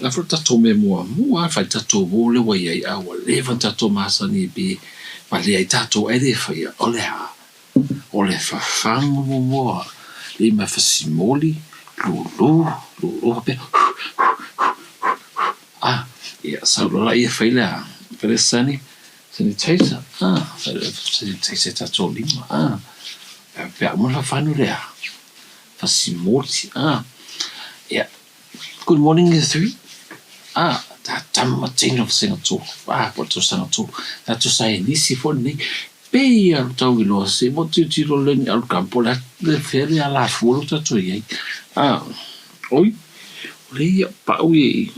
Le a foi le tatou mea muamua fai tatou uo lea ua i ai a ua leva ona tatou masani pe valea ai tatou ae le faia, o le a? O le fafagu muamua, lima fasimoli, lulu, lulu faapea a, ia sau loa laia fai le a? Fai le sanitizer a, fai le sanitizer i tatou lima a, faapea uma ona fafanu le a? Fasimoli a, ia good morning year 3 a, ta tama teina o vasega 3 a, po o le tausaga 3, tatou saienisi foi lenei. Pe ia alu tau iloa se mo tilotilo learning outcome po o le a fea le alafua lea ua tatou i ai. A, oi, o lea ia pau ia i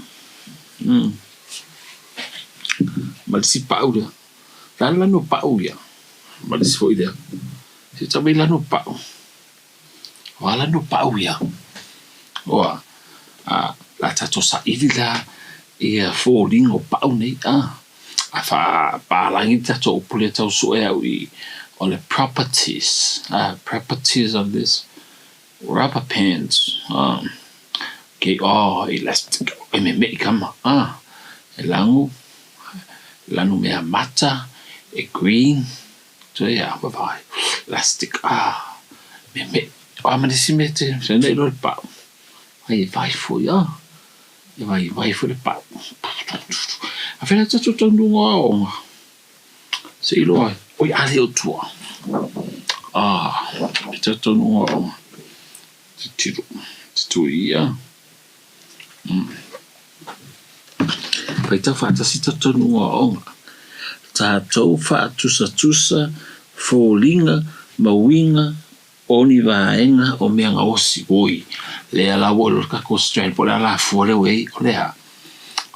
ma le isi pau lea. O le a le lanu o pau ia? Ma le isi foi lea. Se tau mai lanu o pau. O a lanu o pau ia? Oa, a, la tatou saili la ia foliga o pau nei a. A faapalagi le tatou upu lea tau sue au i o le properties, properties of this rubber pants. Okay, oh, elastic, e meme'i kama, e lagu, lanu mea mata, e green, so ia, vaavaai, elastic, meme'i. O a ma nisi mea te, se nei loa le pau, vaivai foi, e vaivai foi le pau. A fea la tatou taunuuga o aoaoga? Se iloa ai, oi a le o tua. E tatou taunuuga o aoaoga. Tilotilo, te tui ia. Faitau faatasi tatou taunuuga o aoaoga. Tatou faatusatusa foliga ma uiga o ni vaega o mea gaosi. Oi, lea la ua iloa le tatou strand po o le alafua lea ua i ai, o le a?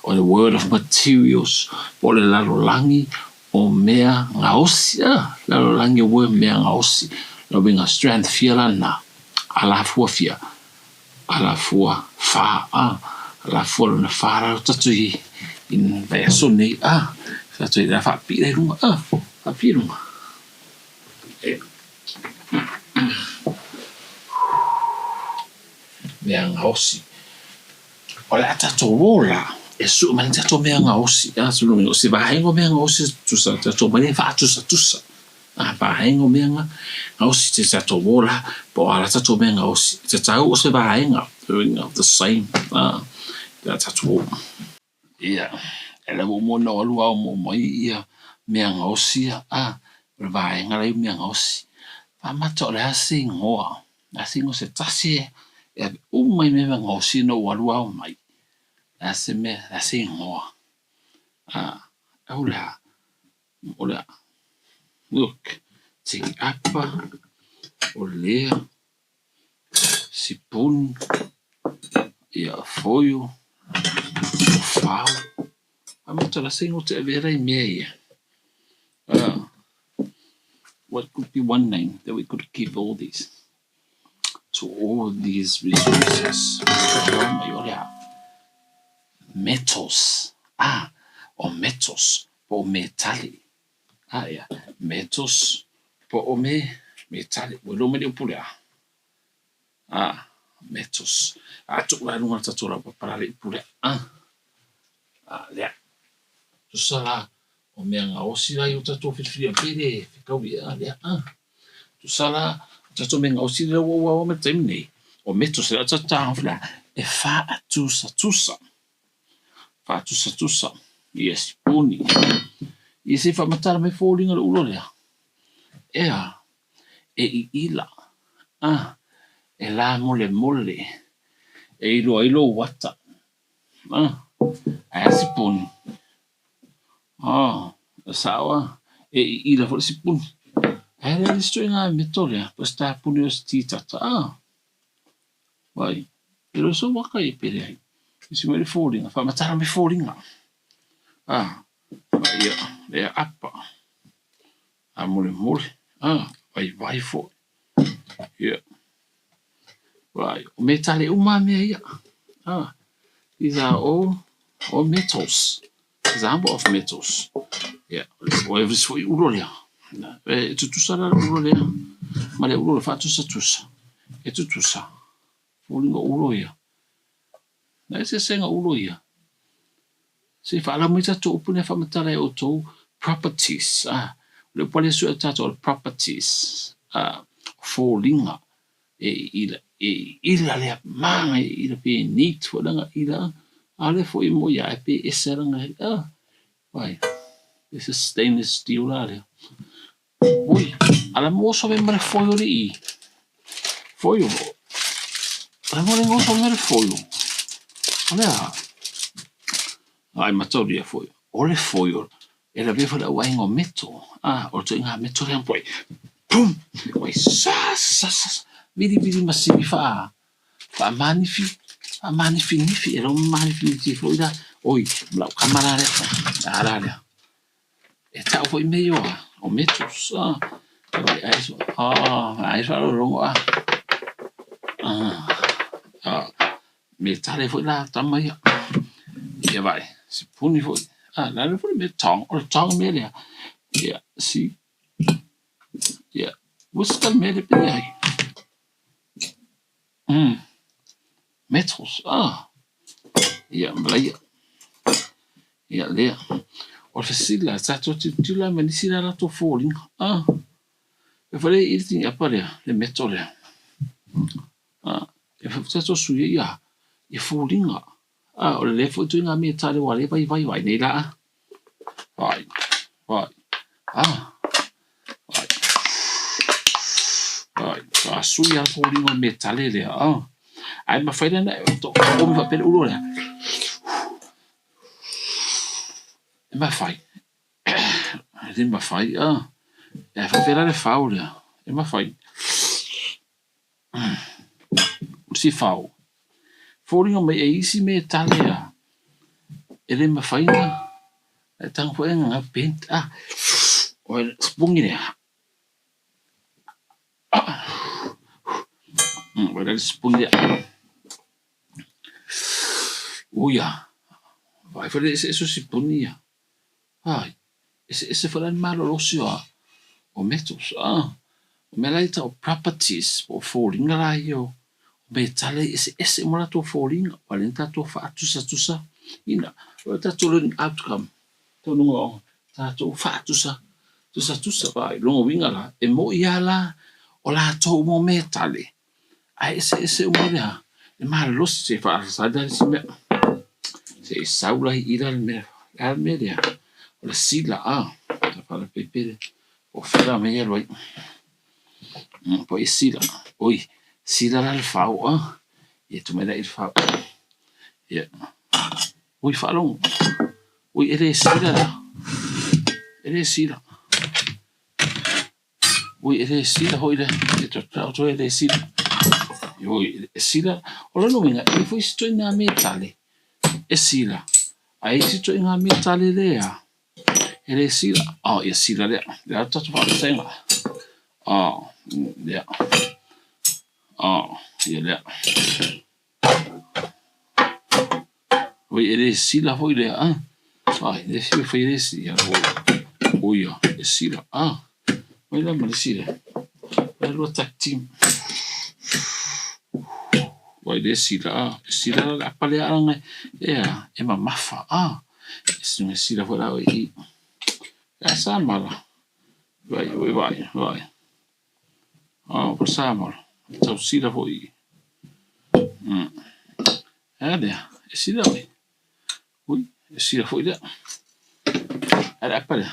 O le world of materials po o le lalolagi o mea gaosi. Lalolagi o mea gaosi. La uiga strand fia la lena? Alafua fia? Alafua fa, alafua lona fa la tatou i i vaiaso nei, tatou i la faapipii la i luga, faapipii i luga. E mea gaosi. O le a tatou o la e sue mai tatou mea gaosi. O se vaega o mea gaosi tusa tatou mai faatusatusa. Vaega o mea gaosi te tatou o la po o a la tatou mea gaosi. Te tau o se vaega of the same. Le a tatou o. Ia, e le ua uma ona ou alu ao mo mai ia mea gaosi ia. O le vaega la i mea gaosi. Faamata o le a se igoa. Le a se igoa se tasi e ave uma i mea gaosi na ou alu ao mai. Le a se mea, le a se igoa. O le a? O le a? Look, tini apa, o lea, sipuni, ia foio, o fao. Faamata o le a se igoa te avea la i mea ia? What could be one name that we could give all these? To all these resources. Mai o le a? Metals. O metals po o metali. Ia, metals po o metali. Ua iloa mai le upu lea? Metals. A tuu la i luga o le tatou laupapa la le upu lea. Lea. Tusa la o mea gaosi la i o tatou filifilia pe le fetaui lea. Tusa la o tatou mea gaosi lea ua ou aoa mai le taimi nei. O metals lea tatou tagofi la e faatusatusa. Faatusatusa. Ia sipuni. Ia se i faamatala mai foliga o le ulo lea. Ea, e iila. E la molemole. E iloa ai lou ata. Ae a sipuni. E sao a. E iila foi le sipuni. Ae le le isi ituaiga metal lea. Po o se tapuni o se titata. Vai. E iloa sou ata ia pe leai. Isi mai le foliga. Faamatala mai foliga. Ia, lea apa. A molemole. Vaivai foi. Ia. Vai. O metale uma mea ia. These are all metals. Example of metals. Ia, o e foi ulo lea. E tutusa la le ulo lea. Ma le ulo le faatusatusa. E tutusa. Foliga o ulo ia. Na e sesega ulo ia. Se i faalau mai tatou upu nei e faamatala e outou properties a o le upu a le sue o tatou o le properties a foliga e ila e ila lea maga e ila pe neat foi lana ila a o lea foi mo ia e pe ese lana a vai this is stainless steel la lea. Ui, ala mo so me mare foio le i. Foio. Ala mo le ngoso me le foio. O le a. Ai mataulia foio. O le foio. E la vea le au o meto. Ah, o te ngā meto le ampoi. Pum! Oi, sa, sa, sa. Vili, vili masini wha. Wha manifi. Wha manifi nifi. E lau manifi nifi foi la. Oi, lau kamara lea. Ara lea. E tau foi mea ia o metals. Ah, ai so, ah, ai faalologo ah. Ah, ah, me tale foi la tama ia. Ia vai, sipuni foi. Ah, la le foi me tong, o le tong mea lea. Ia, si. Ia, whisker mea le pe ai. Metals, ah. Ia, malaia. Ia, lea. O le fesili la, tatou tilotilo la ma nisi la latou foliga. Ah. E fale i le tini'apa lea, le metal lea. Ah. E fai tatou sui ia, ia foliga. Ah, o le lea foi ituaiga metale ua le vaivai vai nei la. Vai, vai. Ah. Vai. Vai. A sui a foliga o le metale lea. Ah. Ae mafai la ona omi faapea le ulu lea. E mafai. E le mafai. Ah. E faapea la le fao lea. E mafai. Si fao. Foliga mai e isi metale a e le mafai ona e tago foi e gagau bent. Ah. O le sipugi lea. Ah. O le sipugi lea. Uia. Vai foi le eseese o sipuni ia. Ai. Eseese foi la le malolosi o o metals. Ah. O mea la ia tau o properties po o foliga la ia o metale eseese uma latou foliga. Ua le tatou faatusatusa ina. O le tatou learning outcome. Taunuuga o tatou faatusa tusatusa vai. Lona uiga la e mo'i lava la o latou uma o metale ae eseese uma lea le malolosi se faasali la le isi mea. Se i sau la i ila le mea. Le a le mea lea? O le sila a. Faalapepe le po o fea mea e alu ai. Po e sila. Oi, sila la le fao a. Ia tuu mai la i le fao. Ia. Ui, faalogo. Ui, e le sila la. E le sila. Ui, e le sila foi lea. E tau e le sila. Ui, e sila. O lona uiga, e foi isi ituaiga metale e sila. Ae isi ituaiga metale lea e le sila. Oh, ia sila lea. Lea tatou faataitaiga. Oh, lea. Oh, ia lea. Oi, e le sila foi lea. Ah. Ai, le sila foi le sila. Oi, e sila. Ah. Mai la ma le sila. E lua tag team. Oi, le sila. Ah. E sila la apa lea alanga. Ea, e mamafa. Ah. E sila foi la i. E sa mala. Vai, vai, vai, vai. Ah, o sa mala. Tau sila foi. E lea, e sila oi. Ui, e sila foi lea. E le apa lea.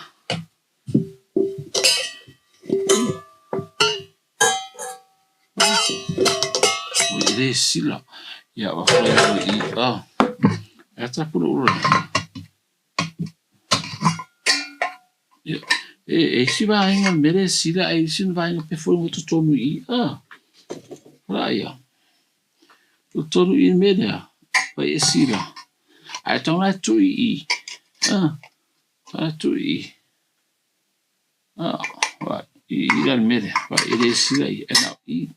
Ui, e le sila. Ia, wa foi i. Ah. E tapu le ulu lea. Ia, e isi vaega o le mea lea e sila ae isi vaega pe foi mo totonu i. Ah. La ia. Totonu i le mea lea. Vai e sila. Ae tago e tui i. Ah. Tago e tui i. Ah, vai. I la le mea lea. Vai, e le sila i. E nao i.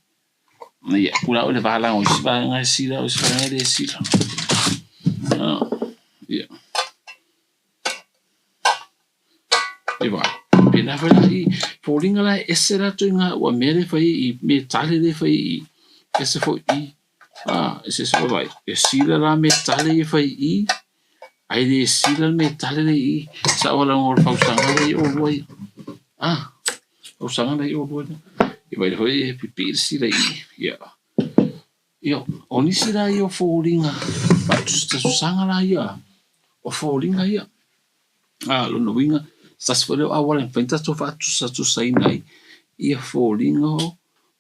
Ia, pula o le valago isi vaega e sila, o isi vaega e le sila. Ah, ia. E vai. Pēnā foi la i foliga la e ese latou i ngā ua mea le fai i metale le fai i. Ese foi i. Ah, ese ese foi vai. E sila la metale e fai i. Ae le sila le metale lea i i. Sao lava o le fausaga lea i oulua ia. Ah, fausaga lea i oulua ia. Ia vaai foi e pipii le sila i i. Ia. Ia, o nisi la ia o foliga faatusatusaga la ia o foliga ia. A, lona uiga, se tasi foi lea o auala e mafai ona tatou faatusatusaina ai ia foliga o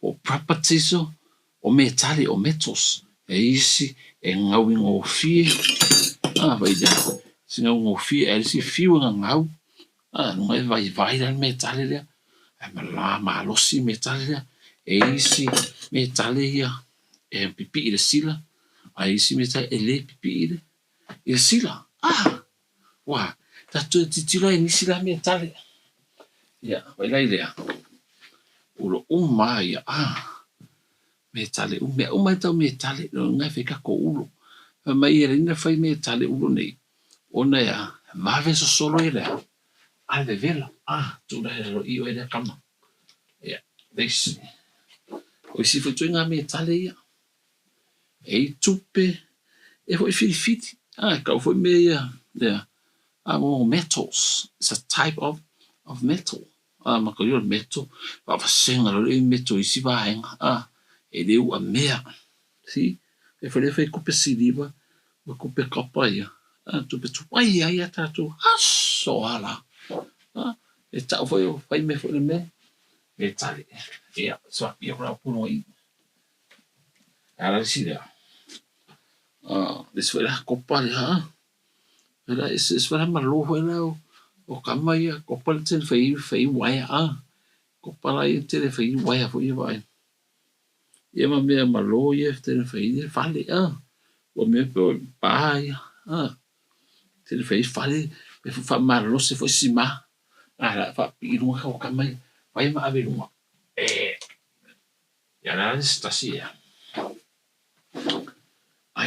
po o properties o metale, o metals. E i ai isi e gauigofie, a, vaai i ai, isi gaugofie ae le isi fiu e gagau, a, luga e vaivai la le metale lea, ae mala malosi le metale lea. E i ai isi metale ia e pipii i le sila, ae i ai isi metale e le pipii i le sila. A, ua tatou toe tilotilo ai i nisi la metale. Ia, vaai la i lea, ulo uma lava ia, a, metale uma, mea uma lava e tau metale, lona uiga e fai tatou ulo. Fai mai e ala ai ona fai metale ulo nei, ona e a, vave sosolo ai le a, a le vevela, a, tuu la i lalo i i oe lea tama. Ia, le isi, o isi foi ituaiga metale ia, e i ai tupe, e foi filifili, a, e tau foi mea ia, lea, a, mo metals, it's a type of metal. A, mataulia o le metal, faavasega loa lea metal i isi vaega, a, e le uamea. See, e foi lea fai tupe siliva ma tupe kapa ia, a, tupe tuai ai a tatou aso a la. A, e tau foi o fai mea foi le mea, metale. Ia, so ia ko lau puno i. A la isi lea. A, le isi foi la kopa lea, a. La ese ese foi la malo foi la o tama ia, kopa le tele fai fai uaea, a. Kopa la ia tele fai uaea foi ia vaai. Ia ma mea malo ia tele fai ai fale, a. Ua mea pe o pa ia, a. Tele fai ai fale, mea foi faamalolosi foi sima. A la faapipii i luga o tama ia, fai ma ave i luga. E, ia la le se tasi ea.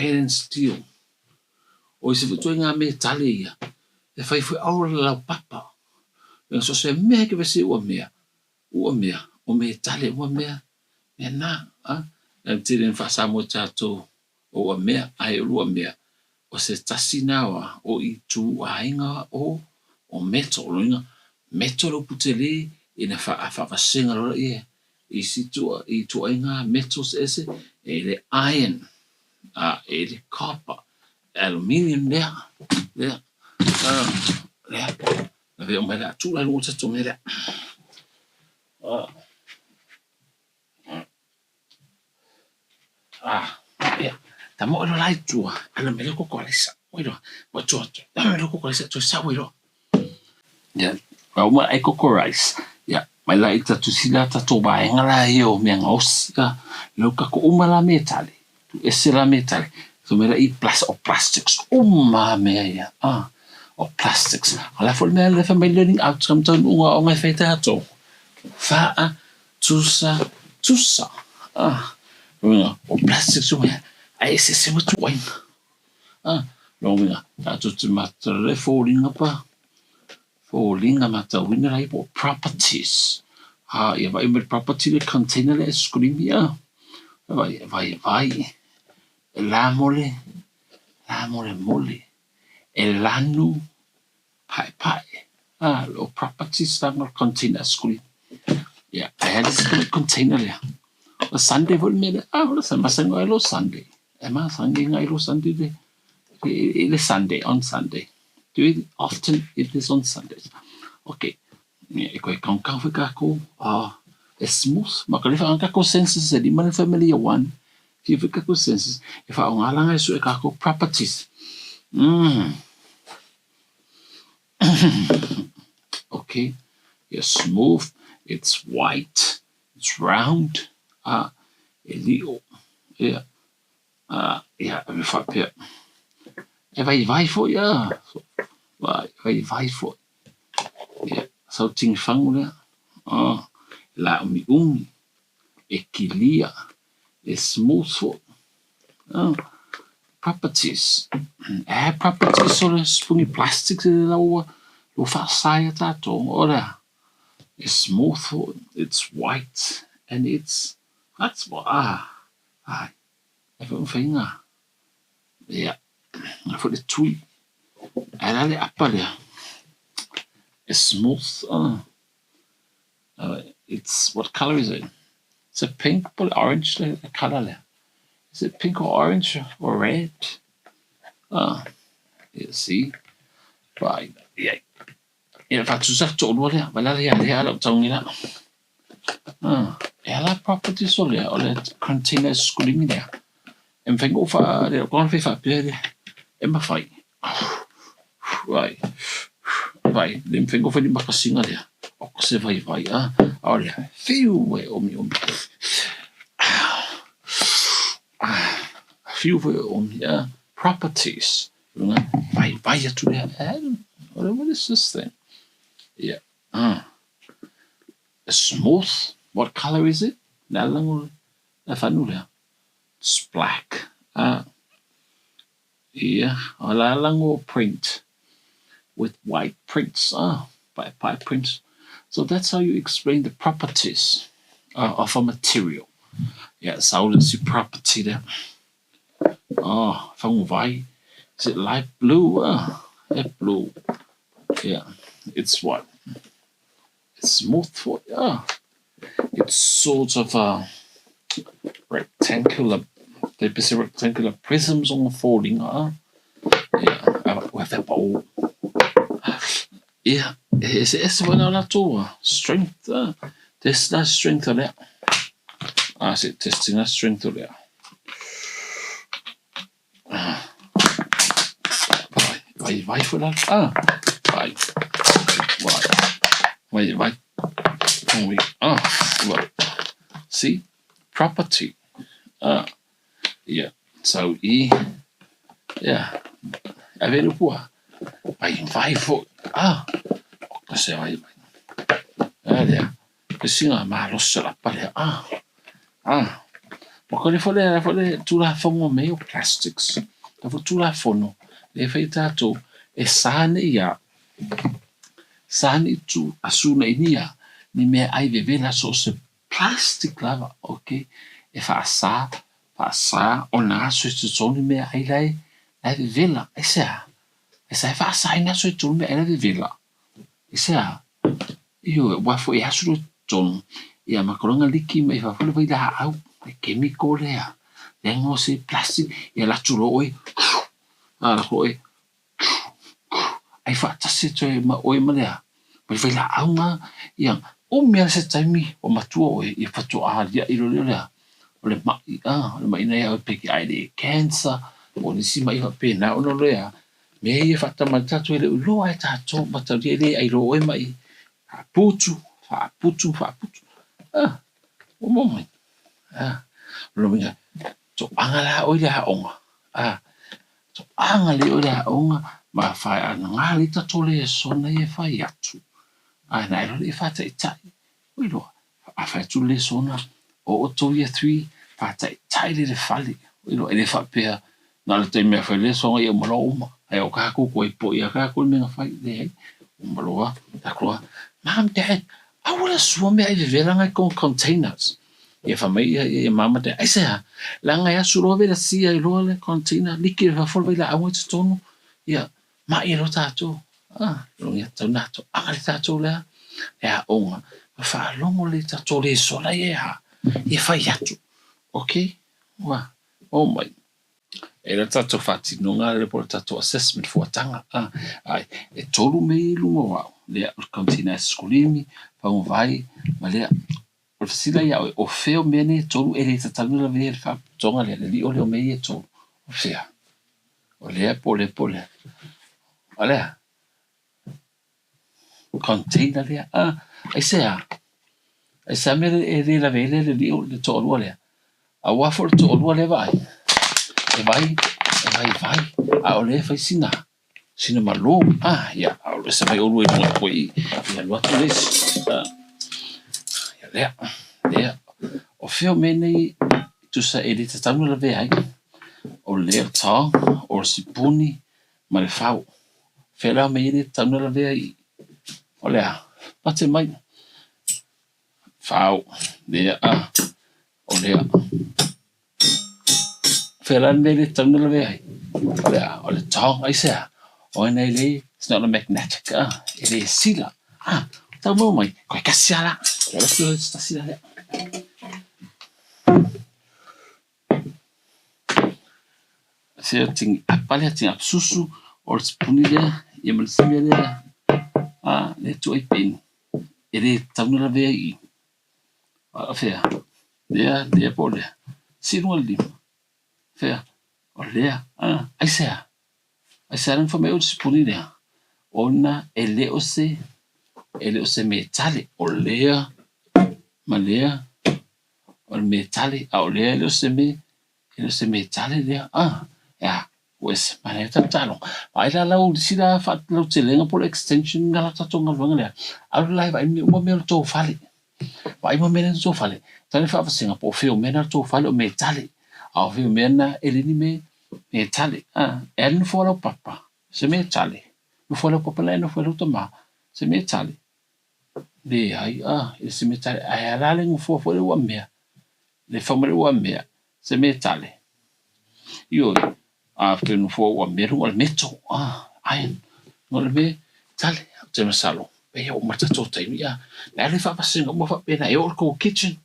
Iron steel. O isi foi ituaiga metale ia, e fai foi ao le laupapa. E so o se mea e kevese ua mea, o metale ua mea, mea na, a. E tele na faasamoa tatou o ua mea, ae o lua mea, o se tasi na oa, o ituaiga o metal, lona uiga, metal le upu tele ina faavasega loa lea i isi ituaiga metals ese, e le iron, a, e le copper, aluminium lea, lea, a, lea, lavea uma ai le a tuu la i luga o tatou mea lea. A, ia, tama oe loa la i tua, ala mai loa koko alaisa, oi loa, ua tua, tama mai loa koko alaisa, toe sau ai loa. Ia, ua uma ai koko rice, ia, mai la i tatou sila tatou vaega la ia o mea gaosi, a, lea ua tatou uma la metale, tuu ese la metale, so mai la i o plastics uma mea ia, a, o plastics. O le a foi le mea lea fai mai learning outcome taunuuga o aoga e fai tatou, faa, tusa, tusa, a, lona uiga o plastics uma ia, ae eseese ma ituaiga. A, lona uiga, tatou te matala foliga pa, foliga matauina la ia po o properties. A, ia vaai mai le property le container le aisekolimi, a, vaai, vaivai, e la mole, la molemole, e lanu paepae. A, o properties la mo container aisekolimi. Ia, ae a le isi container lea. O sundae foi le mea lea, a, o le masani ai lo sundae. E masani ngai lo sundae le, le Sunday, on Sunday. Do it often, it is on Sundays. Okay. E koe kaukau foi kākou, a, e smooth. Ma ka le whaanga kākou senses e lima le familiar one. Fia foi kākou senses, e whaongalanga e su e kākou properties. Okay. It's smooth, it's white, it's round, a, e lio. Ia, a, ia, e whaapea. E vaivai foi, a, vai, vaivai foi. Ia, sau tingifagu lea, a, la umiumi, e kilia, e smooth foi. A, properties. E properties o le sipuni plastic le la ua ua faasae tatou, o lea. It's smooth foi, it's white, and it's flexible. Ah, ai, e foi mawhainga. Ia, na foi le tui. Ae la le apa lea? E smooth it's what colour is it? Is it pink po o le orange le colour lea? Is it pink or orange or red? You see? Vai, ia, ia faatusa le toalua lea, vai la ia lea lau taungi la. E ala properties o lea, o le container skulimi lea. E mafai ona ou faa, le kona fai faapea lea, e mafai. Vai, vai, le mafai ona ou fai ni makasina lea. O ka se vaivai, a o lea, fiu e omi omi. Fiu foi e omi, a properties. Vaivai atu lea. What is this thing? Yeah. Smooth. What colour is it? Le ala ngo le fanu lea. It's black. Yeah. O le ala ngo print. With white prints. White prints. So that's how you explain the properties of a material. Yeah, so let's see property there. Oh, vai. Is it light blue? Yeah, blue. Yeah, it's what? It's smooth for yeah. It's sort of a rectangular. They say rectangular prisms on the falling. Yeah, with that bowl. Yeah, it's what I strength. This that strength of that. I see testing that strength of that. Vai, vai for that. Vai, vai, vai, vai. Well, see, property. Yeah. So e, yeah. Available. Vai, vai for. Kasi vai, vai. Lea. Kasi nga malosi la pa lea. Ma ko le fo le fo le tulafono me o plastics. Ta fo tulafono le fai tātou e sane ia. Sane tu asuna inia ni mea ai vevela so se plastic lava, okay? E faasa, faasa o na aso e totonu mea ai lai lai vevela. Ai sea. E sa e faasa ina aso e tonu mea ai lai vevela. Ai sea. Io wa fo e aso tonu. Ia makolonga liki mai fa fo le vai la au. E chemical lea. Le ngo se plastic ia la tu lo oi. A la oi. Ai fa tasi toe ma oi ma lea. Mai vai la au ngā. Ia o mea se taimi o matua oe i whatu a lia i lore lea. O le mai, o le mai nei au peki ai le cancer. O nisi mai wa pēnā ono lea. Me ia whata mai tātou e le uloa e tātou matauria le ai lo oe mai. Whaaputu, whaaputu, whaaputu. O mo mai. Lo minga, to anga la oe le haonga. To anga le oe le haonga, ma whai ana ngā le tātou le sona i e whai atu. Na e lore e whata i tai. Oi loa, a whai atu le sona, o o tō ia 3, whata i tai le le whale. Oi loa, e le whapea, nā le te mea whai le songa i o malo uma. Ai o kākou koe po ia kākou le menga whai, le hei. O maloa, tākloa, Mom, Dad, aua la sua mea ai vevela ngai kon containers. Ia wha mai ia, ia mama te, ai sea, la ngai asu loa vela sia i loa le container, liki le whafolo vai la aua i totonu. Ia, ma i lo tātou. Lo ia tau nā tau, anga le tātou lea. Ea onga, ma whaalongo le tātou le sola ia ha. Ia whai atu. Okay? Wa, oh mai. E la tātou whātinonga le po le tātou assessment fuatanga. Ai, e tolu me i lunga wau. Lea, o le container e skulimi, paunga vai, ma lea, o le fasila ia o feo mea nei e tolu, e le tatau la vea le whaaputonga lea, le li o leo mea i e tolu. O fea. O lea, po lea, po lea. O lea. Container lea. Ai sea. Ai sea mea e le la vea le le li o le to'olua lea. A ua fo le to'olua lea vai. E vai, e vai, vai. A o lea fai sina. Sina malo. Ia, a o le sa mai olu e mua koe i. Ia lua atu lesi. Ia lea, lea. O feo mea nei, tusa e le tatau la vea ai. O lea tong, o sipuni, ma le fau. Fea la mea e le tatau la vea i. O lea, pate mai. Fau, lea, o lea. Fea la mea e le tatau la vea ai. O lea, o le tong, ai sea. Ona e le, it's not a magnetic, e le sila. Tau mau mai, koe kasi ala. Koe ala kio tasi la lea. Se o tingi apa lea, tingi apa susu, o le sipuni lea, ia ma le isi mea lea, lea tuu ai peni. E le tatau ona lavea i i. A fea? Lea, lea po o lea. Sii i luga le lima. Fea? O lea. Aisea? Aisea na fai mai o le sipuni lea? Ona e le o se, e le o se metale. O lea ma lea o le metale, a o lea e le o se me, e le o se metale lea. E a? Ua ese. Manaia le tatou Vaai la lau isi la faalautelega po o le extension na la tatou galuega lea. Alu la e vaai mea uma mea o le tou fale. Vaai uma mea na i le tou fale. Tau le faavasega po o fea o mea na o le tou fale o metale. A o fea o mea na e le ni me metale. E alu nofoa lau papa, se metale. Nofoa lau papa na e nofo ai lau tama, se metale. Leai, e le se metale. Ae a la le nofoa foi lea ua mea. Le fau mai le ua mea, se metale. Ioe, a pe nofoa ua mea luga o le metal, iron, luga o le metale. Ou te masalo, pei ua uma le tatou taimi, na alu ai faavasega uma faapena e oo i le tou kitchen,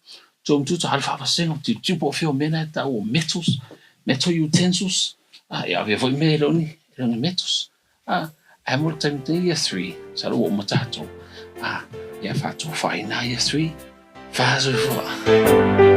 tou computer alu faavasega, tilotilo po o fea o mea na e tau o metals, metal utensils, ia avea foi mea e le o ni, e le o ni metals. Ae mo le taimi nei year 3, masalo ua uma tatou, ia faatofaina year 3, fa soifua.